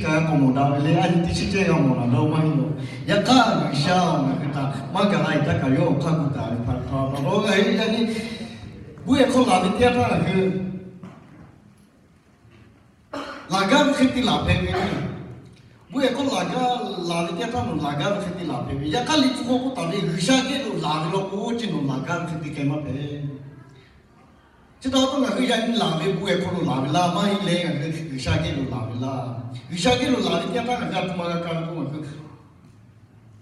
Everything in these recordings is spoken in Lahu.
G'a k'awꞈ mawˬ daꞈ ve le, a nyi teˇ chi ceh g'a mawˬ daꞈ dawˇ maˇ heˆ lawˬ. Yaꞈ hk'aˇ G'uiˬsha ngaˬ hui htaꞈ maˇ gaˬ la-e htaˇ kaꞈ yawˇ awˬ hk'aˇ gu taˍ ve htaꞈ pa taw lawˬ, ngaˬ hui yaꞈ nyi buiˇ-e hk'aw laˬ ve teˇ yanˇ htaˇ ngaˬ hui laˬ gaˇ ve hk'e te laˬ hpehꞈ ve. Buiˇ-e hk'aw laˬ gaˇ, laˬ ve teˇ yanˇ htaˇ nawˬ laˬ gaˇ ve hk'e te laˬ hpehꞈ ve. Yaꞈ hk'aˇ Liꞈ hpu hk'aw k'oˆ taˍ ve G'uiˬsha geh lo laˬ ve law k'o, chi nawˬ laˬ gaˇ ve hk'e te k'ai maˇ hpehꞈ. Chi htaꞈ pa taw ngaˬ hui yaꞈ nyi laˬ ve buiˇ-e hk'aw lo laˬ ve laˇ maˇ heˆ leh, ngaˬ hui G'uiˬsha geh lo laˬ ve laˇ. G'uiˬsha geh lo laˬ ve teˇ yanˇ htaˇ ngaˬ hui a htoꞈ ma g'a ka ve k'o, ngaˬ hui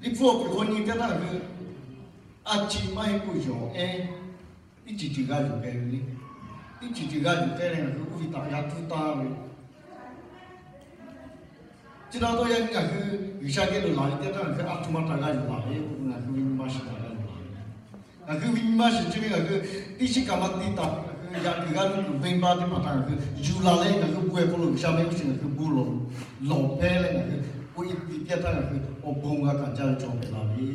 Liꞈ hpu awˬ peuˬ hk'aw nyi teˇ yanˇ htaˇ ngaˬ hui a ciˉ maˇ heˆ k'o yawˬ ehˉ, teˇ ceuˬ ceuˬ g'a yuˬ k'ai ve le. Teˇ ceuˬ ceuˬ g'a yuˬ k'ai leh ngaˬ hui k'oˆ ve htaꞈ g'a tuˇ taˇ ve. Chi htaꞈ pa taw yaꞈ nyi ngaˬ hui G'uiˬsha geh lo laˬ ve teˇ yanˇ htaˇ ngaˬ hui a htoꞈ ma htaꞈ g'a yuˬ laˬ ve k'o, ngaˬ hui ve nyi ma shiˍ htaꞈ g'a yuˬ laˬ ve. Ngaˬ hui ve nyi ma shiˍ chi ve ngaˬ hui teˇ shiˉ kaꞈ maˇ te taˍ, ngaˬ hui yaꞈ kuiˬ g'aˇ nuˇ kuiˬ venˇbaˆ teˇ hpaˍ htaꞈ ngaˬ hui yuˬ laˬ leh ngaˬ hui buiˇ-e hk'aw lo G'uiˬsha mehˆ g'uˇ suhˍ ngaˬ hui bon lawˬ, lawˬ hpehˇ leh ngaˬ hui k'oˆ e te teˇ yanˇ htaˇ ngaˬ hui awˬ bon g'a kaꞈ jaˇ ve chaw hpehꞈ la ve.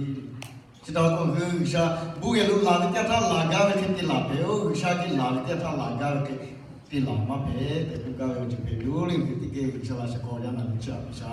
Chi htaꞈ pa taw ngaˬ hui G'uiˬsha buiˇ-e lo laˬ ve teˇ yanˇ htaˇ laˬ gaˇ ve hk'e te laˬ hpehꞈ-oˬ. G'uiˬsha geh laˬ ve teˇ yanˇ htaˇ laˬ gaˇ ve hk'e te laˬ maˇ hpehꞈ tehꞈ k'oˆ gaˇ ve awˬ ceuˬ hpehꞈ ve yoˬ le. Ngaˬ hui teˇ geh G'uiˬsha laꞈ shehˍ hk'aw yaˇ naˬ ve chi a G'uiˬsha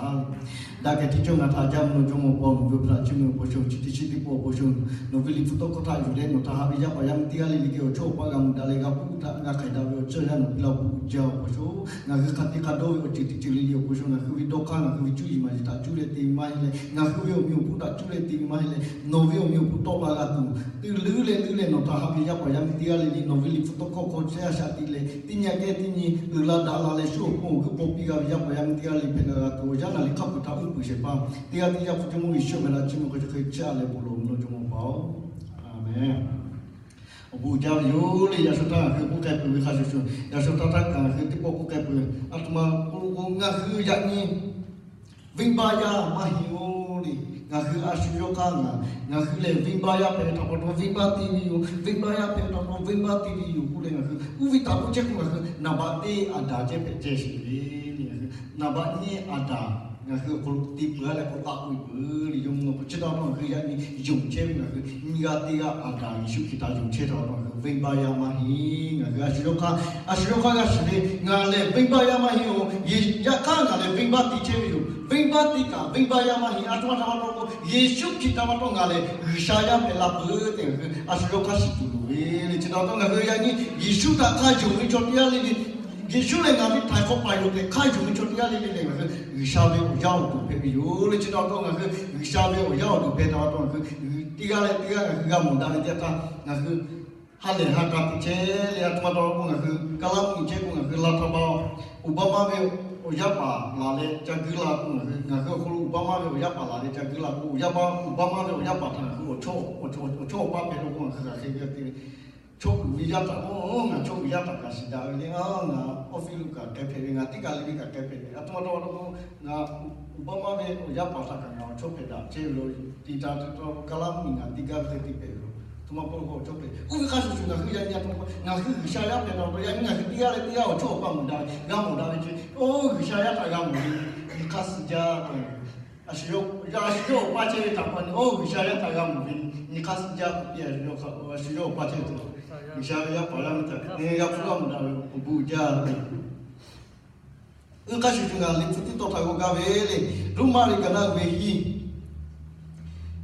daꞈ kehˬ tiˇ cawˇ ngaˬ htaꞈ jaˇ mvuh lo Jawˇmawˇ Awˬ pa nawˬ ve hpu laꞈ chiˇ mvuh awˬ hk'aw sho chi teˇ chi teˇ pawˆ awˬ hk'aw sho nawˬ ve Liꞈ hpu tawˇ hkawˇ htaꞈ yuˬ leh nawˬ htaꞈ haꞈ ve yaˇ paˍ yaˇ miˇ teˇ g'aˇ le le geh awˬ chawˇ awˬ paˇ g'a mawˬ daꞈ leh g'a k'oˆ htaꞈ g'a hk'aiˍ daꞈ ve awˬ ceuˬ yaˇ nawˬ piˇ laˇ k'o jaˇ awˬ hk'aw sho, ngaˬ hui hk'a te hk'a dawˇ ve awˬ ceuˬ teˇ ceuˬ le le awˬ hk'aw sho ngaˬ hui ve dawˇ hk'aˇ ngaˬ hui ve cuˇ yiˍ maˍ yiˍ htaꞈ cuˇ leh te ve maˇ heˆ leh, ngaˬ hui ve awˬ meh awˬ hponˇ htaꞈ cuˇ leh te ve maˇ heˆ leh, nawˬ ve awˬ meh awˬ hponˇ tawˆ la g'a tuˬ, te leuˉ leh leuˉ leh nawˬ htaꞈ haꞈ ve yaˇ paˍ yaˇ miˇ teˇ g'aˇ le le nawˬ ve Liꞈ hpu tawˇ hkawˇ hk'aw chehˇ a shaꞈ te leh teˇ nyi kehˉ teˇ nyi uiˍ la daꞈ la leh shu awˬ pon awˬ g'euˆ paw piˇ g'a ve yaˇ paˍ yaˇ miˇ teˇ g'aˇ le hpehꞈ la g'a tuˬ awˬ yanˇ naˬ leh hk'a peu-eˬ htaꞈ uˉ peunˍ shehˍ hpaˇ teˇ g'aˇ teˇ yanˇ hpu Jawˇmawˇ Yeˍsuˆ meh laꞈ chiˇ mvuh hk'aw chi hk'e chehˇ a leh bon lawˬ mvuh lo Jawˇmawˇ Awˬ pa-oˬ. A menˬ. Awˬ bon jaˇ ve yoˬ le. Yaꞈ shu htaˇ ngaˬ hui k'oˆ k'ai peuˬ ve hk'a shuˍ shuˍ, yaꞈ shu htaˇ htaˇ kaꞈ ngaˬ hui teˇ pawˆ k'oˆ k'ai peuˬ. A htoꞈ ma k'oˆ lo k'o, ngaˬ hui yaꞈ nyi venˇbaˆ yaˇ maˇ heˆ-oˬ le. Ngaˬ hui a shu yawˇ hk'aˇ ngaˬ, ngaˬ hui lehˬ venˇbaˆ yaˇ hpehꞈ ve htaꞈ pa taw venˇbaˆ te ve yoˬ. Venˇbaˆ yaˇ hpehꞈ ve htaꞈ pa taw venˇbaˆ te ve yoˬ k'oˆ leh ngaˬ hui uˉ ve htaꞈ k'oˆ chehˇ k'o, ngaˬ hui naˍ baꞈ teˇ Aˍdanˍ ceh hpehꞈ ceh sheˍ le. Ngaˬ hui naˍ baꞈ nyiˇ Aˍdanˍ ngaˬ hui awˬ hk'aw lo te peuˬ a leh k'awꞈ taˆ k'oˆ ve peuˬ le. Jawˇmawˇ Awˬ pa chi htaꞈ pa taw ngaˬ hui yaꞈ nyi yonˍ chehˇ ve ngaˬ hui nyiˇ g'aˇ teˇ g'aˇ Aˍdanˍ Yeˍsuˆ Hkriꞈ htaꞈ yonˍ chehˇ htaꞈ pa taw ngaˬ hui venˇbaˆ yaˇ maˇ heˆ. Ngaˬ hui a shu yawˇ hk'aˇ, a shu yawˇ hk'aˇ g'a shiˍ ve, ngaˬ lehˬ venˇbaˆ yaˇ maˇ heˆ-oˬ. Yaꞈ hk'aˇ ngaˬ lehˬ venˇbaˆ te chehˇ ve yoˬ. Venˇbaˆ te kaꞈ venˇbaˆ yaˇ maˇ heˆ. A htoꞈ ma htaꞈ pa taw k'o, Yeˍsuˆ Hkriꞈ htaꞈ pa taw ngaˬ lehˬ G'uiˬsha yaˇ hpehꞈ la peuˬ tehꞈ ngaˬ hui a shu yawˇ hk'aˇ shiˍ tuˬ loˍ ve le. Chi htaꞈ pa taw ngaˬ hui yaꞈ nyi Yeˍsuˆ htaꞈ hk'a yonˍ ve chaw teˇ g'aˇ le le, Yeˍsuˆ lehˬ ngaˬ ve htaiˍ hk'awꞈ paˍ yoˬ tehꞈ hk'a yonˍ ve chaw teˇ g'aˇ le le lehˬ ngaˬ hui G'uiˬsha ve awˬ yaˇ awˬ duˬ hpehꞈ ve yoˬ le. Chi htaꞈ pa taw ngaˬ hui G'uiˬsha ve awˬ yaˇ awˬ duˬ hpehꞈ htaꞈ pa taw ngaˬ hui teˇ g'aˇ leh teˇ g'aˇ ngaˬ hui g'a mawˬ daꞈ ve teˇ yanˇ htaˇ ngaˬ hui ha lehˬ ha k'a te chehˇ leh a htoꞈ ma taw k'o ngaˬ hui Kaˇlaˇ mvuhˇmiˬ chehˇ k'o ngaˬ hui Laˇ htaˇ ba Oˍbaˆmaˇ ve awˬ yaˇ paˍ laˬ leh ca guiˇ la k'o ngaˬ hui, ngaˬ hui awˬ hk'aw lo Oˍbaˆmaˇ ve awˬ yaˇ paˍ laˬ leh ca guiˇ la k'o Oˍbaˆmaˇ ve awˬ yaˇ paˍ htaꞈ ngaˬ hui awˬ chawˇ awˬ paˇ hpehꞈ lo k'o ngaˬ hui hk'aˬ hk'e g'a te ve. Chaw uiˍ ve yaˇ htaꞈ k'o, ngaˬ chaw uiˍ yaˇ htaꞈ kaꞈ shiˍ daꞈ ve le. Ngaˬ office lo kaꞈ k'ai hpehꞈ ve, ngaˬ teˇ kaˬ le le kaꞈ k'ai hpehꞈ ve. A htoꞈ ma taw k'o ngaˬ Oˍbaˆmaˇ ve awˬ yaˇ paˍ htaꞈ kaꞈ ngaˬ awˬ chawˇ hpehꞈ daꞈ chehˇ ve lo. Te ta tuˬ taw Kaˇlaˇ mvuhˇmiˬ ngaˬ teˇ g'aˇ hk'e te hpehꞈ ve lo. A htoꞈ ma taw k'o awˬ chawˇ hpehꞈ. Oˇ ve hk'a shuˍ shuˍ ngaˬ hui yaꞈ nyi a htoꞈ ma ngaˬ hui G'uiˬsha yaˇ hpehꞈ htaꞈ pa taw yaꞈ nyi ngaˬ hui teˇ g'aˇ leh teˇ g'aˇ awˬ chawˇ awˬ paˇ mawˬ daꞈ ve, g'a mawˬ daꞈ ve chi, oˇ G'uiˬsha yaˇ htaꞈ g'a mawˬ ve nyi hk'aˇ suh jaˇ k'o, a shu yawˇ awˬ paˇ chehˇ ve htaꞈ pa taw oˇ G'uiˬsha yaˇ htaꞈ g'a mawˬ ve nyi hk'aˇ suh jaˇ k'o, a shu yawˇ awˬ paˇ chehˇ ve htaꞈ G'uiˬsha ve yaˇ paˍ yaˇ miˇ htaꞈ yaˇ hpu g'a mawˬ daꞈ ve awˬ bon jaˇ ve. Oˇ hk'a shuˍ shuˍ ngaˬ Liꞈ hpu teˇ tawn htaꞈ g'aw gaˇ ve le. Roˉmaꞈ liꞈ gaˬ naˆ uiˍ ve hiˉ.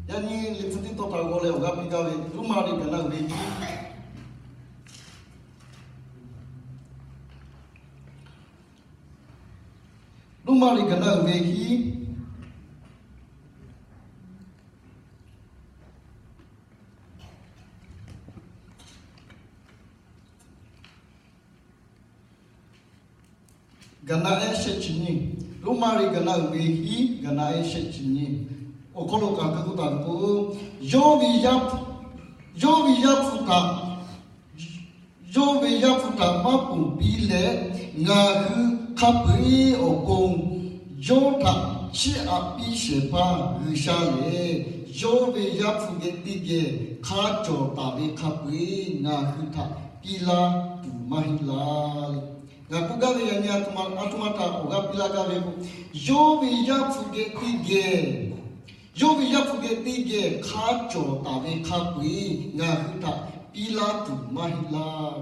Yaꞈ nyi Liꞈ hpu teˇ tawn htaꞈ g'aw leh awˬ g'aˇ piˇ gaˇ ve Roˉmaꞈ liꞈ gaˬ naˆ uiˍ ve hiˉ. Roˉmaꞈ liꞈ gaˬ naˆ uiˍ ve hiˉ. Gaˬ naˆ ehˉ shehˆ chi nyi. Roˉmaꞈ liꞈ gaˬ naˆ uiˍ ve hiˉ gaˬ naˆ ehˉ shehˆ chi nyi. Awˬ hk'aw lo kaꞈ hk'e k'oˆ taˍ ve k'o, yawˇ ve yaˇ hpu, yawˇ ve yaˇ hpu htaꞈ yawˇ ve yaˇ hpu htaꞈ maˇ ponˬ piˇ leh, ngaˬ hui hk'a peu-eˬ awˬ pon yawˇ htaꞈ chiˇ aꞈ piˇ shehˍ hpaˇ G'uiˬsha lehˬ, yawˇ ve yaˇ hpu geh teˇ geh hk'a cawˬ taˍ ve hk'a peu-eˬ ngaˬ hui htaꞈ piˇ laˇ tuˬ maˇ heˆ laˇ. Ngaˬ k'oˆ gaˇ ve yaꞈ nyi a htoꞈ ma htaꞈ awˬ g'aˇ piˇ laˇ gaˇ ve k'o, yawˇ ve yaˇ hpu geh teˇ geh yawˇ ve yaˇ hpu geh teˇ geh hk'a cawˬ taˍ ve hk'a peu-eˬ ngaˬ hui htaꞈ piˇ laˇ tuˬ maˇ heˆ laˇ.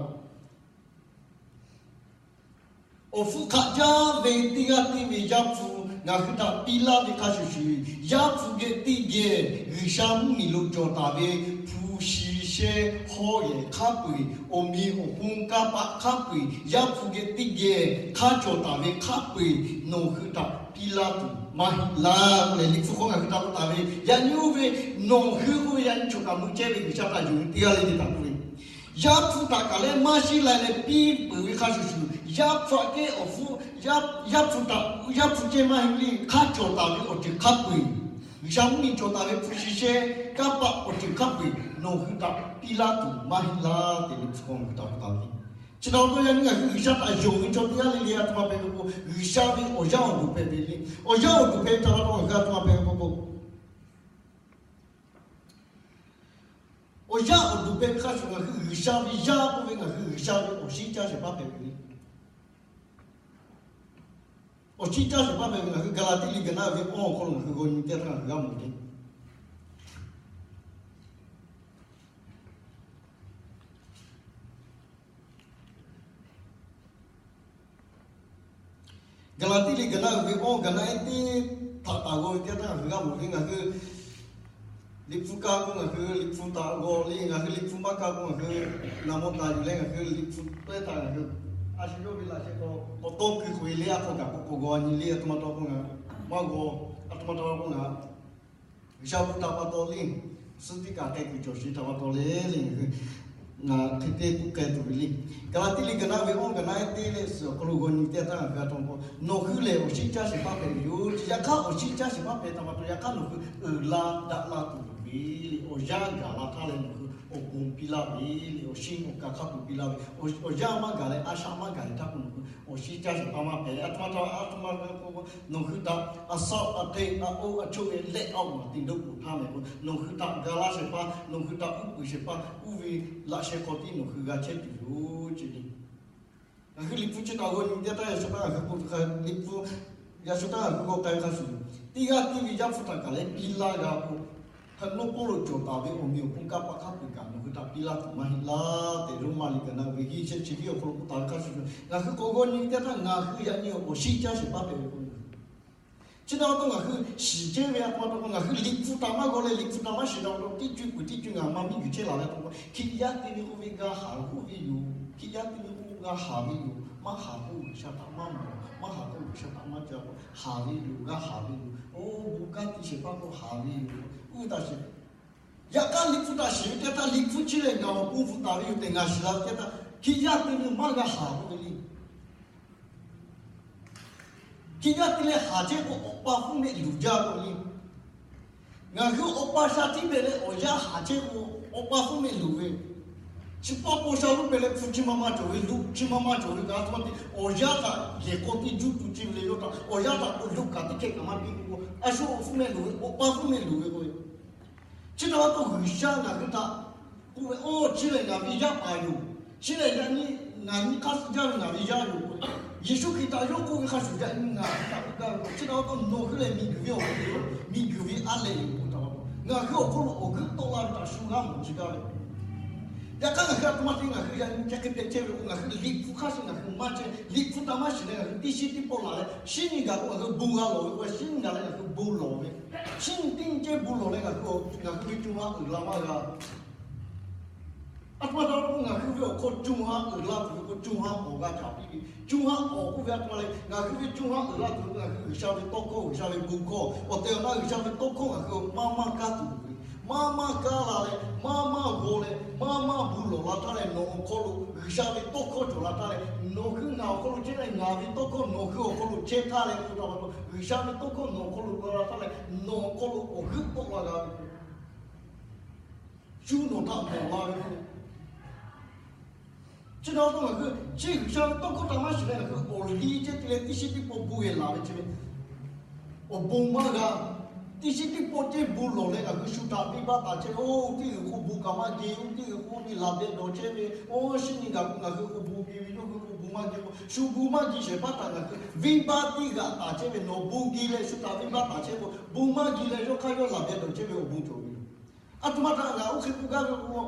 Awˬ hpfuhˇ hk'aꞈ jaˇ ve teˇ g'aˇ teˇ ve yaˇ hpu Ngaˬ hui htaꞈ piˇ laˇ ve hk'a shuˍ shuˍ, Yaˇ hpu geh teˇ geh G'uiˬsha mvuhˇmiˬ lo cawˬ taˍ ve hpu shi shehˇ hawˉ yehˬ hk'a peu-eˬ, awˬ meꞈ awˬ hponˇ kanˇ paˆ hk'a peu-eˬ, Yaˇ hpu geh teˇ geh hk'a cawˬ taˍ ve hk'a peu-eˬ, nawˬ hui htaꞈ piˇ laˇ tuˬ maˇ heˆ laˇ k'oˆ leh, Liꞈ hpu hk'aw ngaˬ hui htaꞈ k'oˆ taˍ ve, yaꞈ nyi oˇ ve nawˬ hui k'oˆ ve yaꞈ nyi chaw kaꞈ mui chehˇ ve G'uiˬsha htaꞈ yonˍ ve teˇ g'aˇ le le htaꞈ k'oˆ ve, Yaˇ hpu htaꞈ kaꞈ leh maˇ shiˉ lai leh piˇ peuˬ ve hk'a shuˍ shuˍ, Yaˇ hpu aꞈ kehˉ awˬ hpu, Yaˇ hpu taꞈ, Yaˇ hpu ceh maˇ heˆ le, hk'a cawˬ taˍ ve awˬ ceuˬ hk'a peu-eˬ, G'uiˬsha mvuhˇmiˬ cawˬ taˍ ve hpu shi shehˇ kanˇ paˆ awˬ ceuˬ hk'a peu-eˬ nawˬ hui htaꞈ piˇ laˇ tuˬ maˇ heˆ laˇ tehꞈ Liꞈ hpu hk'aw ngaˬ hui htaꞈ k'oˆ taˍ ve. Chi htaꞈ pa taw yaꞈ nyi ngaˬ hui G'uiˬsha htaꞈ yonˍ ve chaw teˇ g'aˇ le le a htoꞈ ma hpehꞈ ve k'o, G'uiˬsha ve awˬ yanˇ awˬ duˬ hpehꞈ ve le. Awˬ yanˇ awˬ duˬ hpehꞈ ve htaꞈ pa taw ngaˬ hui a htoꞈ ma hpehꞈ ve k'o, awˬ yanˇ awˬ duˬ hpehꞈ ve hk'a shuˍ ngaˬ hui G'uiˬsha ve yaˇ k'oˆ ve ngaˬ hui G'uiˬsha ve awˬ shinˉ caˇ shehˍ hpaˇ hpehꞈ ve le. Awˬ shinˉ caˇ shehˍ hpaˇ hpehꞈ ve ngaˬ hui Gaˍlaˍtiˆ liꞈ gaˬ naˆ ve awˇ awˬ hk'aw lo ngaˬ hui g'aw nyi teˇ htaˇ ngaˬ hui g'a mawˬ ve Gaˍlaˍtiˆ liꞈ gaˬ naˆ ve awˇ gaˬ naˆ ehˉ teˇ htaꞈ taˍ g'aw ve teˇ htaˇ ngaˬ hui g'a mawˬ ve, ngaˬ hui Liꞈ hpu kaˇ k'o ngaˬ hui Liꞈ hpu taꞈ g'aw le, ngaˬ hui Liꞈ hpu maˇ kaˇ k'o ngaˬ hui naˍ mawˇ taˍ yuˬ leh ngaˬ hui Liꞈ hpu pehˇ htaꞈ ngaˬ hui a shu yawˇ ve laꞈ sheh k'aw k'awꞈ tawˇ keu k'oꞈ e le, a hk'aw kaꞈ k'awꞈ k'awꞈ g'aw nyi le, a htoꞈ ma taw k'o ngaˬ maˇ g'aw, a htoꞈ ma taw k'o ngaˬ G'uiˬsha hpu htaꞈ pa taw le, suhˉ tiˉ kaꞈ k'ai kuiˬ cawˬ sheˍ htaꞈ pa taw le le, ngaˬ hui ngaˬ hk'e te k'oˆ k'ai tuˬ ve le. Gaˍlaˍtiˆ liꞈ gaˬ naˆ ve awˇ gaˬ naˆ ehˉ teˇ leh suhˍ awˬ hk'aw lo g'aw nyi teˇ htaˇ ngaˬ hui a htoꞈ ma k'o, nawˬ hui lehˬ awˬ shinˉ caˇ shehˍ hpaˇ hpehꞈ ve yoˬ. Chi yaꞈ hk'aˇ awˬ shinˉ caˇ shehˍ hpaˇ hpehꞈ htaꞈ pa taw yaꞈ hk'aˇ nawˬ hui uiˍ la daꞈ la tuˬ loˍ ve le. Awˬ yanˇ gaˬ la htaˇ leh nawˬ hui awˬ bon piˇ laˇ ve le. Awˬ shinˉ awˬ ka hk'a peu-eˬ piˇ laˇ ve, awˬ yanˇ maˇ gaˬ leh a shaꞈ maˇ gaˬ ve htaˇ k'o nawˬ hui awˬ shinˉ caˇ shehˍ hpaˇ maˇ hpehꞈ. A htoꞈ ma taw, a htoꞈ ma k'o nawˬ hui htaꞈ a saˆ a hteˇ a oˇ a choˆ ve lehˆ a maˍ te dawˇ k'oˍ htaˇ mehˍ k'o, nawˬ hui htaꞈ ga laˇ shehˍ hpaˇ, nawˬ hui htaꞈ uˉ peunˍ shehˍ hpaˇ, oˇ ve laꞈ sheh hk'aw tiˉ nawˬ hui g'a chehˇ tuˬ yoˬ ce le. Ngaˬ hui Liꞈ hpu chi htaꞈ g'aw nyi teˇ htaˇ, yaꞈ shu htaˇ ngaˬ hui k'o, Liꞈ hpu yaꞈ shu htaˇ ngaˬ hui g'aw k'ai ve hk'a shuˍ, teˇ g'aˇ tiˇ ve Yaˇ hpu htaꞈ kaꞈ leh piˇ laˇ g'a k'o, hk'aˬ nawˉ pawˆ lo cawˬ taˍ ve awˬ meꞈ awˬ hponˇ kanˇ paˆ hk'a peu-eˬ kaꞈ nawˬ hui htaꞈ piˇ laˇ tuˬ maˇ heˆ laˇ tehꞈ, Roˉmaꞈ liꞈ gaˬ naˆ ve hiˆ shehˆ chi hiˆ awˬ hk'aw lo k'oˆ taˍ ve hk'a shuˍ, ngaˬ hui k'awꞈ g'aw nyi teˇ htaˇ ngaˬ hui yaꞈ nyi awˬ shinˉ caˇ shehˍ hpaˇ hpehꞈ ve k'o, chi htaꞈ pa taw ngaˬ hui shiˍ chehˇ ve a htoꞈ ma taw k'o, ngaˬ hui Liꞈ hpu htaꞈ maˇ g'aw leh Liꞈ hpu htaꞈ maˇ shiˍ htaꞈ pa taw, teˇ cuˇ kuiˬ teˇ cuˇ ngaˬ maˇ miˇ guiˬ chehˇ laˬ ve a htoꞈ ma, Hkriꞈ yaˇ te ve k'oˆ ve g'a haˍ g'oˆ ve yoˬ. Hkriꞈ yaˇ te ve k'oˆ g'a haˍ ve yoˬ. Maˇ haˍ k'o G'uiˬsha htaꞈ maˇ mawˬ, maˇ haˍ k'o G'uiˬsha htaꞈ maˇ ca k'o, haˍ ve yoˬ, g'a haˍ ve yoˬ. Oˇ bon kanˉ te shehˍ hpaˇ k'o haˍ ve yoˬ. Uˇ taˍ sheˍ Yaꞈ hk'aˇ Liꞈ hpu htaꞈ shiˍ ve teˇ htaˇ, Liꞈ hpu chi lehˬ ngaˬ awˬ pon bvuhꞈ taˍ ve yoˬ tehꞈ ngaˬ shiˍ la ve teˇ htaˇ, Hkriꞈ yaˇ te ve maˇ g'a haˍ k'oˆ ve le. Hkriꞈ yaˇ te leh haˍ chehˇ k'o, awˬ pa hpfuhˇ mehˆ luˬ jaˇ k'oˆ ve le. Ngaˬ hui awˬ pa sha tiˉ hpehꞈ leh awˬ yaˇ haˍ chehˇ k'o, awˬ pa hpfuhˇ mehˆ luˬ ve, chi paˆ paw sha lonˉ hpehꞈ leh hpu chi ma ma cawˬ ve, loꞈ chi ma ma cawˬ ve kaꞈ a htoꞈ ma te, awˬ yaˇ htaꞈ yehˬ k'aw teˇ juˇ tu ce ve le, yawˇ htaꞈ awˬ yaˇ htaꞈ k'awꞈ loꞈ kaꞈ teˇ hkehˇ kaꞈ maˇ piˇ k'oˆ k'o, a shu awˬ hpfuhˇ mehˆ luˬ ve, awˬ pa hpfuhˇ mehˆ luˬ ve k'oˆ ve. Chi htaꞈ pa taw G'uiˬsha ngaˬ hui htaꞈ k'oˆ ve, Oˇ, chi lehˬ ngaˬ ve yaˇ paˍ yoˬ. Chi lehˬ yaꞈ nyi ngaˬ nyi hk'aˇ suh jaˇ ve ngaˬ ve yaˇ yoˬ. Yeˍsuˆ Hkriꞈ htaꞈ yawˇ k'oˆ ve hk'a shuˍ yaꞈ nyi ngaˬ hui htaꞈ k'oˆ gaˇ ve. Chi htaꞈ pa taw nawˬ hui lehˬ miˬguiˬ ve awˬ hk'aw lo, miˬguiˬ ve a lehˬ yoˬ k'oˆ htaꞈ pa taw, ngaˬ hui awˬ hk'oˆ lo awˬ g'euˆ tawˆ la ve htaꞈ shu g'a mawˬ ce gaˇ ve. Yaꞈ hk'aˇ ngaˬ hui a htoꞈ ma te ngaˬ hui yaꞈ nyi ca hk'e hpehꞈ chehˇ ve k'o, ngaˬ hui Liꞈ hpu hk'aˇ suh ngaˬ hui maˇ chehˇ, Liꞈ hpu htaꞈ maˇ shiˍ leh ngaˬ hui teˇ shinˉ teˇ pawˆ laˬ leh, shinˉ nyi gaˬ k'o ngaˬ hui bon g'a lawˬ ve k'o, shinˉ nyi gaˬ leh ngaˬ hui bon lawˬ ve, shinˉ nyi teˇ nyi ceh bon lawˬ leh ngaˬ hui, ngaˬ hui ve co ha uiˍ la maˇ g'a. A htoꞈ ma taw k'o, ngaˬ hui ve awˬ hk'aw co ha uiˍ la tuˬ ve k'o, co ha awˬ g'a caˍ piˇ ve. Co ha awˬ k'oˆ ve a htoꞈ ma le, ngaˬ hui ve co ha uiˍ la tuˬ ve k'o, ngaˬ hui G'uiˬsha ve tawˇ hkawˇ, G'uiˬsha ve bon hkawˇ, awˬ tehˬ awˬ na G'uiˬsha ve tawˇ hkawˇ ngaˬ hui maˇ maˇ kaˇ tuˬ ve, maˇ maˇ kaˇ la leh, maˇ maˇ g'aw leh, maˇ maˇ bon lawˬ la htaˇ leh, nawˬ awˬ hk'aw lo G'uiˬsha ve tawˇ hkawˇ cawˬ la htaˇ leh, nawˬ hui ngaˬ awˬ hk'aw lo chehˇ leh ngaˬ ve tawˇ hkawˇ nawˬ hui awˬ hk'aw lo chehˇ htaˇ leh k'oˆ htaꞈ pa taw, G'uiˬsha ve tawˇ hkawˇ nawˬ awˬ hk'aw lo la la htaˇ leh, nawˬ awˬ hk'aw lo awˬ g'euˆ tawˆ la g'a ve k'o, shu nawˬ htaꞈ mawˬ la ve k'o, chi htaꞈ pa taw ngaˬ hui chi G'uiˬsha ve tawˇ hkawˇ htaꞈ maˇ shiˍ leh ngaˬ hui awˬ liˇ ceh te leh teˇ shinˉ teˇ pawˆ bon g'a laˬ ve ce ve, awˬ bon maˇ g'a. Teˇ shinˉ teˇ pawˆ ceh bon lawˬ leh ngaˬ hui shu htaꞈ venˇbaˆ taˍ chehˇ ve, oˇ teˇ g'uiˬ k'o bon kaꞈ maˇ geh, oˇ teˇ g'uiˬ k'o ve laˬ beh dawˬ chehˇ ve, oˇ shinˉ nyi gaˬ k'o ngaˬ hui k'o bon geh ve, yawˇ hui k'o bon maˇ geh k'o, shu bon maˇ geh shehˍ hpaˇ htaꞈ ngaˬ hui venˇbaˆ teˇ g'aꞈ taˍ chehˇ ve, nawˬ bon geh leh shu htaꞈ venˇbaˆ taˍ chehˇ k'o, bon maˇ geh leh yawˇ hk'aˇ yawˇ laˬ beh dawˬ chehˇ ve awˬ bon cawˬ ve yoˬ. A htoꞈ ma htaꞈ ngaˬ oˇ hk'e k'oˆ gaˇ ve k'o,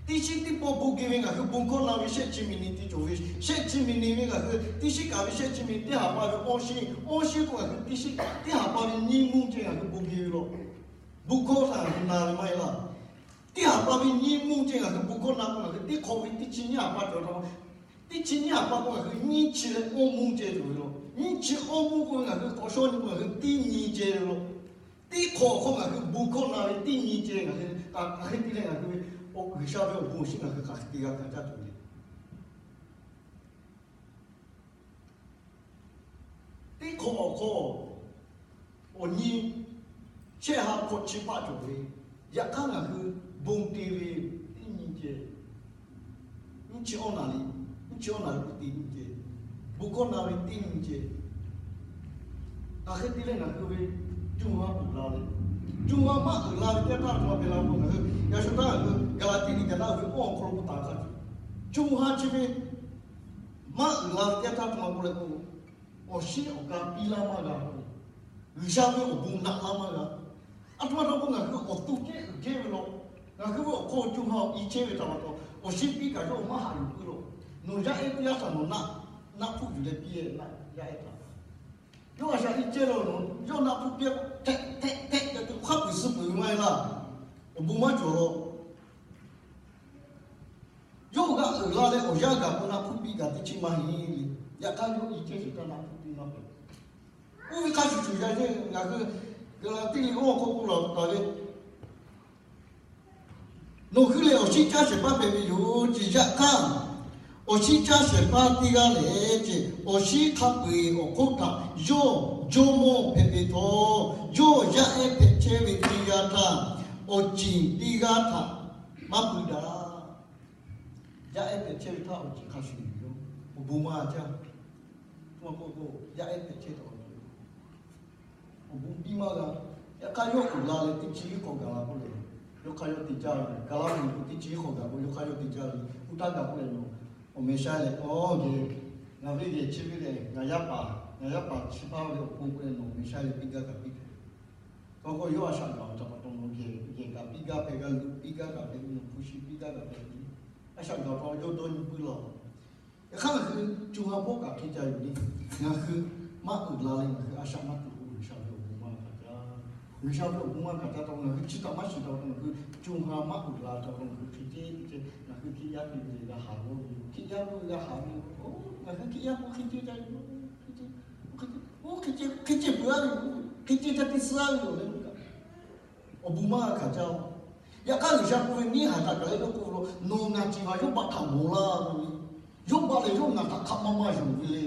Teˇ shinˉ teˇ pawˆ bon geh ve ngaˬ hui bon hkawˇ na ve shehˆ chi miˬ niˬ te cawˬ ve, shehˆ chi miˬ niˬ ve ngaˬ hui teˇ shinˉ kaꞈ ve shehˆ chi miˬ niˬ teˇ haˍ pa ve awˇ shinˉ, awˇ shinˉ k'o ngaˬ hui teˇ shinˉ teˇ haˍ pa ve nyiˇ mvuhˇ ceh ngaˬ hui bon geh ve law. Bon hkawˇ htaꞈ ngaˬ hui na ve maˇ heˆ laˇ. Teˇ haˍ pa ve nyiˇ mvuhˇ ceh ngaˬ hui bon hkawˇ na k'o, ngaˬ hui teˇ hk'awꞈ ve teˇ chi nyiˇ haˍ pa cawˬ htaꞈ, teˇ chi nyiˇ haˍ pa k'o ngaˬ hui nyiˇ chi leh awˇ mvuhˇ ceh cawˬ ve law. Nyiˇ chi awˇ mvuhˇ k'o ngaˬ hui k'awꞈ shawˉ nyi k'o ngaˬ hui teˇ nyi ceh ve law. Teˇ hk'awꞈ hk'awꞈ ngaˬ hui bon hkawˇ na ve teˇ nyi ceh ngaˬ hui, hk'aˬ hk'e te leh ngaˬ hui ve G'uiˬsha ve awˬ bon awˬ shinˉ ngaˬ hui hk'aˬ hk'e te g'a hkanˍ caˇ tuˬ le. Teˇ hk'awꞈ awˬ hk'aw awˬ nyi shehˆ ha hk'awꞈ chi paˆ cawˬ ve, yaꞈ hk'aˇ ngaˬ hui bon te ve teˇ nyi ceh, nyiˇ chi awˇ naˍ riˍ, nyiˇ chi awˇ naˍ riˍ k'o teˇ nyi ceh, bon hkawˇ na ve teˇ nyi ceh, hk'aˬ hk'e te leh ngaˬ hui ve co ha uiˍ la ve, co ha maˇ uiˍ la ve teˇ yanˇ htaˇ a htoꞈ ma hpehꞈ la k'o, ngaˬ hui yaꞈ shu htaˇ ngaˬ hui Gaˍlaˍtiˆ liꞈ ka naˆ uiˍ ve awˬ hk'aw lo k'oˆ taˍ ve hk'a shuˍ, co ha chi ve maˇ uiˍ la ve teˇ yanˇ htaˇ a htoꞈ ma k'oˆ leh k'o, awˬ shinˉ awˬ ka piˇ laˇ maˇ g'a. G'uiˬsha ve awˬ bon naꞈ laˇ maˇ g'a. A htoꞈ ma htaꞈ k'o ngaˬ hui awˬ to kehˉ uiˍ jehˇ ve law. Ngaˬ hui ve awˬ hk'aw co ha awˬ i chehˇ ve htaꞈ pa taw, awˬ shinˉ piˇ kaꞈ yawˇ maˇ haꞈ yuˬ puiˉ law. Nawˬ yaˇ ehˉ teˇ g'aˇ htaꞈ nawˬ naˆ, naˆ hpfuhˆ yuˬ leh piˇ-e, naˆ yaˇ ehˉ htaꞈ. Yawˇ a shaꞈ i chehˇ law nawˬ, yawˇ naˆ hpfuhˆ piˇ-a, tehꞈ tehꞈ tehꞈ tehꞈ te hk'aˉ puiˍ suh peuˬ ve maˇ heˆ laˇ. Awˬ bon maˇ cawˬ law. Yawˇ g'a uiˍ la leh awˬ yanˇ gaˬ k'o naˆ hpfuhˆ piˇ kaꞈ teˇ chi maˇ heˆ le. Yaꞈ hk'aˇ yawˇ i chehˇ sheˍ htaˇ naˆ hpfuhˆ piˇ maˇ peuˬ. Oˇ ve hk'a shuˍ shuˍ yaꞈ nyi ngaˬ hui Gaˍlaˍtiˆ liꞈ awˬ hk'aw k'oˆ laˬ taˍ ve, nawˬ hui lehˬ awˬ shinˉ caˇ shehˍ hpaˇ hpehꞈ ve yoˬ ce. Yaꞈ hk'aˇ, awˬ shinˉ caˇ shehˍ hpaˇ teˇ g'aˇ lehˬ ce, awˬ shinˉ hk'a peu-eˬ awˬ hk'oˆ htaꞈ yawˇ jawˇmawˇ hpehꞈ ve htawˇ, yawˇ yaˇ ehˉ hpehꞈ chehˇ ve teˇ g'aˇ htaˇ, awˬ ceˬ teˇ g'aˇ htaꞈ maˇ pui daꞈ. Yaˇ ehˉ hpehꞈ chehˇ ve htaˇ awˬ ceˬ hk'a shuˍ yoˬ. Awˬ bon maˇ g'a caˇ. Yaˇ ehˉ hpehꞈ chehˇ taˍ awˬ bon biˇ maˇ g'a. Yaꞈ hk'aˇ yawˇ uiˍ la leh teˇ chi hiˉ hk'awꞈ gaˬ la k'oˆ leh, yawˇ hk'aˇ yawˇ te jaˇ ve. Gaˍlaˍtiˆ liꞈ k'o teˇ chi hiˉ hk'awꞈ gaˬ k'o yawˇ hk'aˇ yawˇ te jaˇ ve. Oˇ htaˇ gaˬ k'oˆ leh nawˬ awˬ meh sha leh, awˬ geh, ngaˬ ve geh chi ve lehˬ ngaˬ yaˇ paˍ, ngaˬ yaˇ paˍ chi hpaˇ ve awˬ pon k'oˆ leh nawˬ awˬ meh sha leh piˇ gaˇ kaꞈ piˇ hpehꞈ. K'awꞈ k'o yawˇ a shaꞈ gaˬ ve htaꞈ pa taw nawˬ geh geh kaꞈ piˇ gaˇ hpehꞈ, g'a luꞈ piˇ gaˇ kaꞈ hpehꞈ, nawˬ hpu shi piˇ gaˇ kaꞈ hpehꞈ. A shaꞈ gaˬ pa yawˇ dawˇ nyi puiˉ law. Yaꞈ hk'aˇ ngaˬ hui co ha hpawˇ kaꞈ hk'e ca yuˬ le. Ngaˬ hui maˇ uiˍ la leh ngaˬ hui a shaꞈ maˇ tuˬ k'o G'uiˬsha ve awˬ bon maˇ g'a hkanˍ caˇ. G'uiˬsha ve awˬ bon maˇ hkanˍ caˇ taw ngaˬ hui chi htaꞈ maˇ shiˍ taw ngaˬ hui co ha maˇ uiˍ la taw ngaˬ hui hk'e ceh ceh ngaˬ hui Hkriꞈ yaˇ te ve g'a haˍ g'awˇ ve, Hkriꞈ yaˇ ve g'a haˍ ve, ngaˬ hui Hkriꞈ yaˇ k'o hk'e ceh ca yoˬ, hk'e ceh, hk'e ceh peuˬ-a ve yoˬ, hk'e ceh ca te suh-a ve yoˬ leh kaꞈ awˬ bon maˇ g'a hkanˍ caˇ-oˬ. Yaꞈ hk'aˇ G'uiˬsha k'oˆ ve, neˇ haiˬ htaꞈ kaꞈ leh yawˇ k'oˆ ve law, nawˬ ngaˬ ciˍ vaˬ yawˇ baˆ htaꞈ mawˬ laˇ ve, yawˇ baˆ lehˬ yawˇ ngaˬ htaꞈ hk'a ma ma yonˍ ve le.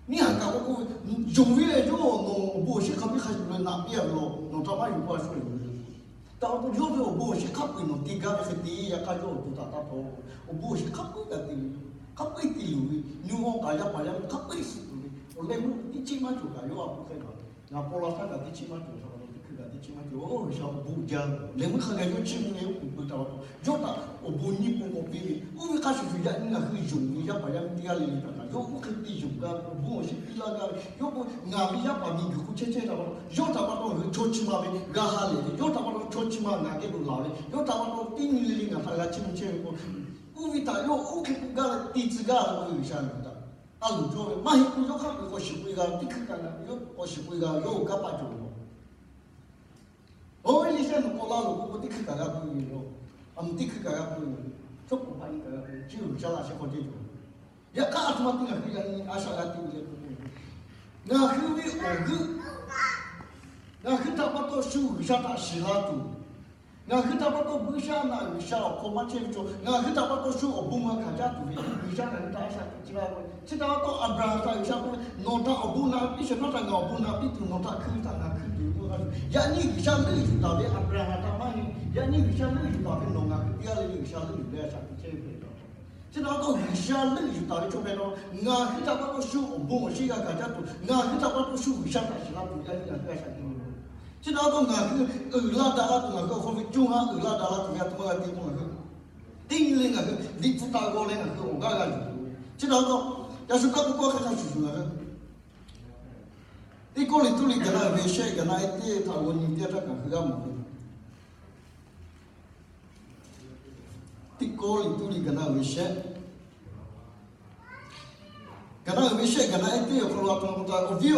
Neˇ haiˬ kaꞈ k'oˆ k'oˆ ve, yonˍ ve lehˬ yawˇ nawˬ awˬ bon awˬ shinˉ hk'a biˇ hk'a shuˍ leh naꞈ piˇ-a ve law, nawˬ htaꞈ maˇ yonˍ k'o a shu yonˍ ve le. Taˇ awˬ to yawˇ ve awˬ bon awˬ shinˉ hk'a peu-eˬ nawˬ te gaˇ ve hk'e te, yaꞈ hk'aˇ yawˇ awˬ to htaꞈ taˇ taw. Awˬ bon awˬ shinˉ hk'a peu-eˬ kaꞈ te ve, hk'a peu-eˬ te luˬ ve, nyi awˬ kaꞈ yaˇ paˍ yaˇ miˇ hk'a peu-eˬ suh tuˬ ve, awˬ leh meuˇ teˇ chiˉ maˇ cawˬ kaꞈ yawˇ a hpu hk'e gaˬ. Ngaˬ paw la htaˇ kaꞈ teˇ chiˉ maˇ cawˬ, htaꞈ pa taw teˇ hkui kaꞈ teˇ chiˉ maˇ cawˬ. G'uiˬsha awˬ bon jaˇ. Leh meuˇ hk'a gaˬ yawˇ chiˇ mvuh leh yawˇ kuˬ peu htaꞈ pa taw, yawˇ htaꞈ awˬ bon nyiˇ pon k'awꞈ piˇ ve. Oˇ ve hk'a shuˍ shuˍ yaꞈ nyi ngaˬ hui yonˍ ve yaˇ paˍ yaˇ miˇ teˇ g'aˇ le le htaꞈ kaꞈ yawˇ oˇ hk'e te yonˍ gaˇ ve, awˬ bon awˬ shinˉ piˇ laˇ gaˇ ve. Yawˇ k'o ngaˬ ve yaˇ paˍ miˬguiˬ hk'oˆ chehˇ chehˇ htaꞈ pa taw, yawˇ htaꞈ pa taw ngaˬ hui chaw chi ma ve g'a ha lehˬ ve, yawˇ htaꞈ pa taw chaw chi ma ngaˬ geh lo laˬ ve, yawˇ htaꞈ pa taw teˇ nyi le le ngaˬ htaꞈ g'a chiˇ mvuh chehˇ ve k'o, oˇ ve htaꞈ yawˇ oˇ hk'e k'oˆ gaˇ leh te tcuh gaˇ ve k'oˆ ve G'uiˬsha ngaˬ hui htaꞈ a loˍ cawˇ ve maˇ heˆ k'o, yawˇ hk'a peu-eˬ k'awꞈ shiˍ peu-eˬ g'a ve, teˇ hkui kaꞈ g'a ve, yawˇ k'awꞈ shiˍ peu-eˬ g'a ve, yawˇ awˬ kanˇ paˆ cawˬ ve law. Oˇ ve le shehˆ nawˬ k'awꞈ la loˬ k'o k'o teˇ hkui kaꞈ g'a peu-eˬ ve law. A mvuhˬ teˇ hkui kaꞈ g'a peu-eˬ ve, chaw k'oˍ paˆ nyi kaꞈ g'a peu-eˬ, chi G'uiˬsha laꞈ sheh hk'aw ceh cawˬ. Yaꞈ hk'aˇ a htoꞈ ma te ngaˬ hui yaꞈ nyi a shaꞈ g'a te ve le k'o, ngaˬ hui ve awˬ g'euˆ, ngaˬ hui htaꞈ pa taw shu G'uiˬsha htaꞈ shiˍ la tuˬ, ngaˬ hui htaꞈ pa taw buiˇshaˆaˬnaˆ G'uiˬsha awˬ hk'aw maˇ chehˇ ve chaw, ngaˬ hui htaꞈ pa taw shu awˬ bon maˇ hkanˍ caˇ tuˬ ve, G'uiˬsha ngaˬ hui htaꞈ a shaꞈ teꞈ chehˇ laˇ ve. Chi htaꞈ pa taw Aˍbraˍhanˍ htaꞈ G'uiˬsha k'oˆ ve, nawˬ htaꞈ awˬ bon naꞈ piˇ shehˍ hpaˇ htaꞈ ngaˬ awˬ bon naꞈ piˇ tuˬ, nawˬ htaꞈ hkui ve htaꞈ ngaˬ hkui tuˬ ve k'oˆ ve. Yaꞈ nyi G'uiˬsha leuˆ yuˬ taˍ ve Aˍbraˍhanˍ htaꞈ maˇ heˆ. Yaꞈ nyi G'uiˬsha leuˆ yuˬ taˍ ve nawˬ ngaˬ hui teˇ g'aˇ le le G'uiˬsha leuˆ yuˬ leh a shaꞈ teꞈ chehˇ ve hpehꞈ ve. Chi htaꞈ pa taw G'uiˬsha leuˆ yuˬ taˍ ve chaw hpehꞈ taw, ngaˬ hui htaꞈ pa taw shu awˬ bon awˬ shinˉ g'a hkanˍ caˇ tuˬ, ngaˬ hui htaꞈ pa taw shu G'uiˬsha htaꞈ shiˍ la tuˬ yaꞈ nyi ngaˬ hui a shaꞈ teꞈ ve. Chi htaꞈ pa taw ngaˬ hui uiˍ la daꞈ la tuˬ, ngaˬ hui awˬ hk'aw ve co ha uiˍ la daꞈ la tuˬ ve a htoꞈ ma g'a te k'o, ngaˬ hui teˇ nyi le ngaˬ hui liꞈ hpu taꞈ g'aw leh ngaˬ hui awˬ g'aˇ g'a yuˬ tuˬ ve. Chi htaꞈ pa taw yaꞈ shu taˇ k'oˆ k'oˆ hk'e hk'a shuˍ shuˍ ngaˬ hui Teˇ Kawˇrenˍhtuˆ liꞈ gaˬ na ve shehˆ gaˬ na e teˇ htaꞈ g'aw nyi teˇ htaˇ kaꞈ ngaˬ hui g'a mawˬ ve. Kawˇrenˍhtuˆ liꞈ gaˬ na uiˍ ve shehˆ, gaˬ na uiˍ ve shehˆ, gaˬ na ehˉ teˇ awˬ hk'aw lo a htoꞈ ma pa taw awˬ viˉ